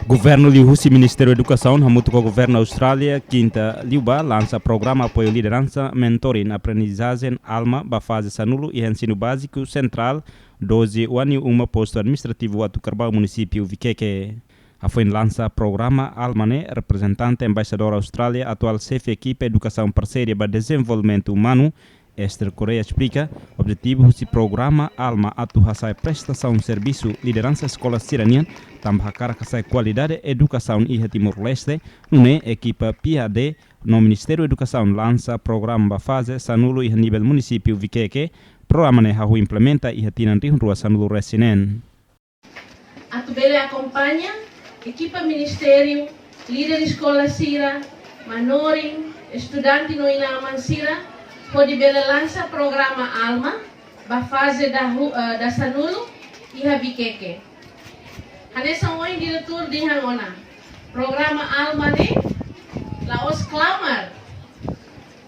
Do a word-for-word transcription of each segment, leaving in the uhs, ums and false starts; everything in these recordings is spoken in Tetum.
Governu liuhusi Ministériu Edukasaun hamutuk ho Governu Austrália, kinta liubá, lansa programa apoiu lideransa mentoring aprendizajen ALMA ba faze sanulu iha ensinu báziku sentrál doze Waniu Uma, postu administrativu Atu Karbau, munisípiu Vikeke. Hafoin lansa programa ALMA ne'e, reprezentante Embaixadór Austrália, atuál xefe ekipa edukasaun parseria ba dezenvolvimentu umanu, Esther Correia, esplika, objetivu husi programa ALMA atu hasa'e prestasaun servisu lideransa eskola sira-nian, tanba hakarak hasa'e kualidade edukasaun iha Timor-Leste, nune'e ekipa P H D no Ministériu Edukasaun lansa programa ba faze sanulu iha nivel munisípiu Vikeke. Programa ne'e hahú implementa iha tinan rihun rua sanulu resin neen. Atu bele akompaña, ekipa ministériu, líder eskola sira, manorin, estudante no inan-aman sira, hodi bele lansa programa ALMA ba faze dahu-, eh, dasanulu iha Vikeke. Hanesan ohin diretór dehan ona, programa ALMA ne'e la'ós klamar.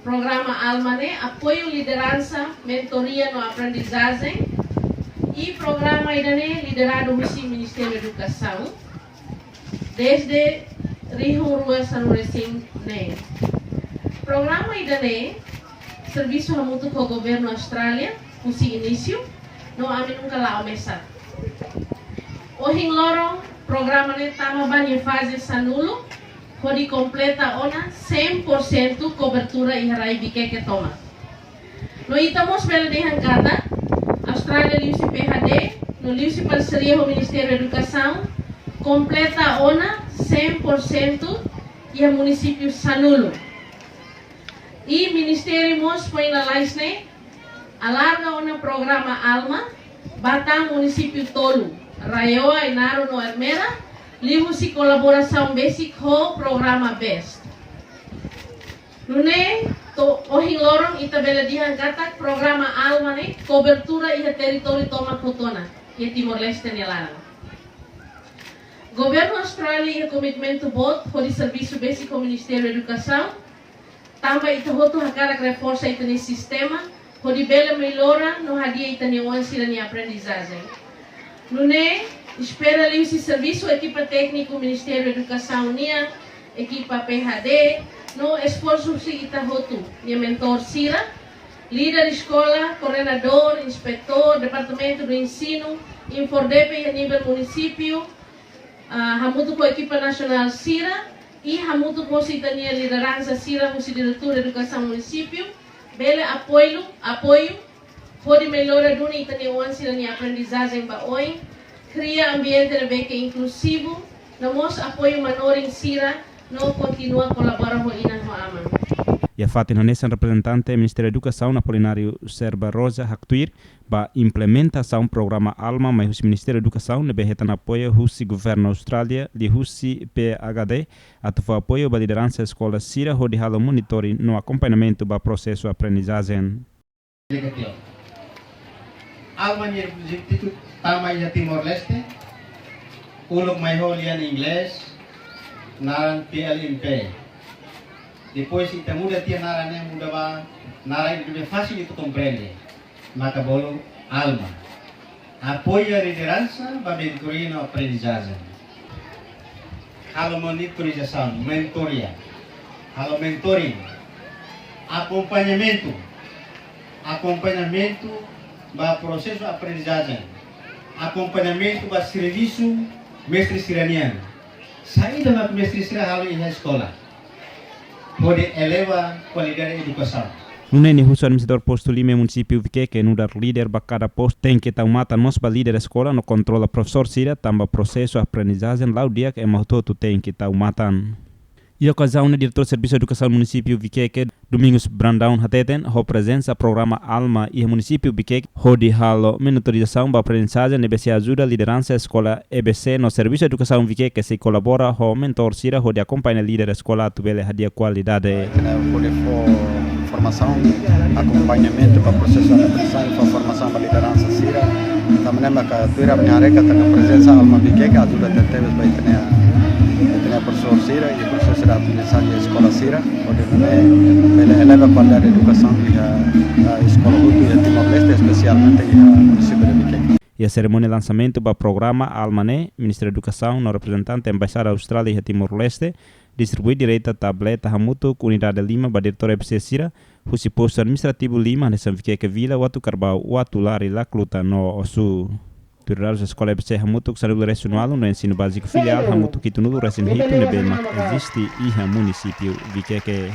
Programa ALMA ne'e apoiu lideransa, mentoria no aprendizajen. I programa ida-ne'e lideradu husi Ministériu Edukasaun dezde rihun rua sanulu resin neen. Programa ida-ne'e servisu hamutuk ho Governu Austrália husi inísiu, no ami nunka la'o mesak. Ohin loron programa ne'e tama ba nia faze sanulu, hodi kompleta ona cem por cento kobertura iha rai Vikeke tomak. No ita mós bele dehan katak, Austrália liuhusi P H D, no liuhusi parseria ho Ministériu Edukasaun, kompleta ona cem por cento iha munisípiu sanulu. I ministériu mós foin lalais ne'e alarga ona programa ALMA ba tan munisípiu tolu, RAEOA, Ainaro no Ermera, liuhusi kolaborasaun besik ho programa BEST. Nune'e to'o ohin loron ita bele dehan katak programa ALMA ne'e kobertura iha territóriu tomak hotu ona, iha Timor-Leste nia laran. Governu Austrália iha komitmentu boot hodi servisu besik ho Ministériu Edukasaun, tanba ita hotu hakarak reforsa ita-nia sistema, hodi bele mellora no hadi'a ita-nia oan sira-nia aprendizajen. Nune'e, espera liuhusi servisu ekipa tékniku Ministériu Edukasaun nian, ekipa P H D, no esforsu husi ita hotu-nia mentór sira, líder eskola, koordenadór, inspetór, Departamentu do Ensinu, INFORDEPE iha nivel munisípiu, ah, hamutuk ho ekipa nasionál sira, i hamutuk ho ita-nia lideransa sira, husi diretór edukasaun munisípiu, bele apoiu, apoiu, hodi mellora duni ita-nia oan sira-nia aprendizajen ba oin, kria ambiente ne'ebé ke inkluzivu, no mós apoiu manorin sira, no kontinua kolabora ho inan ho aman. Iha fatin hanesan, reprezentante Ministériu Edukasaun, Apolinário Serba Rosa, haktuir, ba implementasaun programa ALMA mai husi Ministériu Edukasaun ne'ebé hetan apoiu husi Governu Austrália liuhusi P H D, atu fó apoiu ba lideransa eskola sira hodi halo monitoring no akompañamentu ba prosesu aprendizajen. ALMA nia objetivu tama iha Timor-Leste, uluk mai ho lian inglés, naran P L M P. Depois ita muda tiha naran ne'e, muda ba naran ida ne'ebé fasil ita komprende. Maka bolu ALMA. Apoia lideransa ba mentoria no aprendizajen. Halo monitorizasaun, mentoria. Halo mentoring. Akompañamentu. Akompañamentu ba prosesu aprendizajen. Akompañamentu ba servisu mestre sira-nian. Saida mak mestre sira halo iha eskola hodi eleva kualidade edukasaun. Nune'e nia husu administradór postu lima iha munisípiu Vikeke nu'udar líder ba kada postu tenke tau matan mós ba líder eskola no kontrola profesór sira, tanba prosesu aprendizajen la'o di'ak, ema hotu-hotu tenke tau matan. Iha okaziaun ne'e, diretór Servisu Edukasaun munisípiu Vikeke, Domingos Brandão, hateten, ho prezensa programa ALMA iha munisípiu Vikeke, hodi halo monitorizasaun ba aprendizajen ne'ebé sei ajuda lideransa eskola E B C no Servisu Edukasaun Vikeke sei kolabora ho mentór sira hodi akompaña líder eskola atu bele hadi'a kualidade. Ita-nia hodi fó formasaun, akompañamentu ba prosesu aprendizajen, fó formasaun ba lideransa sira. Tanba ne'e maka tuir ami haree katak prezensa ALMA Vikeke ajuda tebetebes ba ita-nia, ita-nia profesór sira, i prosesu de aprendizajen eskola sira, hodi nune'e bele eleva kualidade edukasaun iha, ah, eskola hotu iha Timor-Leste, espesialmente iha munisípiu de Vikeke. Iha Serimónia lansamentu ba programa Alma ne'e, Ministra Edukasaun no reprezentante Embaixada Austrália iha Timor-Leste distribui direta tableta hamutuk unidade lima ba diretór E B C sira, husi postu administrativu lima, hanesan Vikeke Vila, Uatucarbau, Uatulari, Lacluta no Ossu. Tuir dadus eskola E B C hamutuk sanulu-resin-ualu no ensinu báziku filiál hamutuk hitunulu-resin-hitu ne'ebé mak eziste iha munisípiu Vikeke.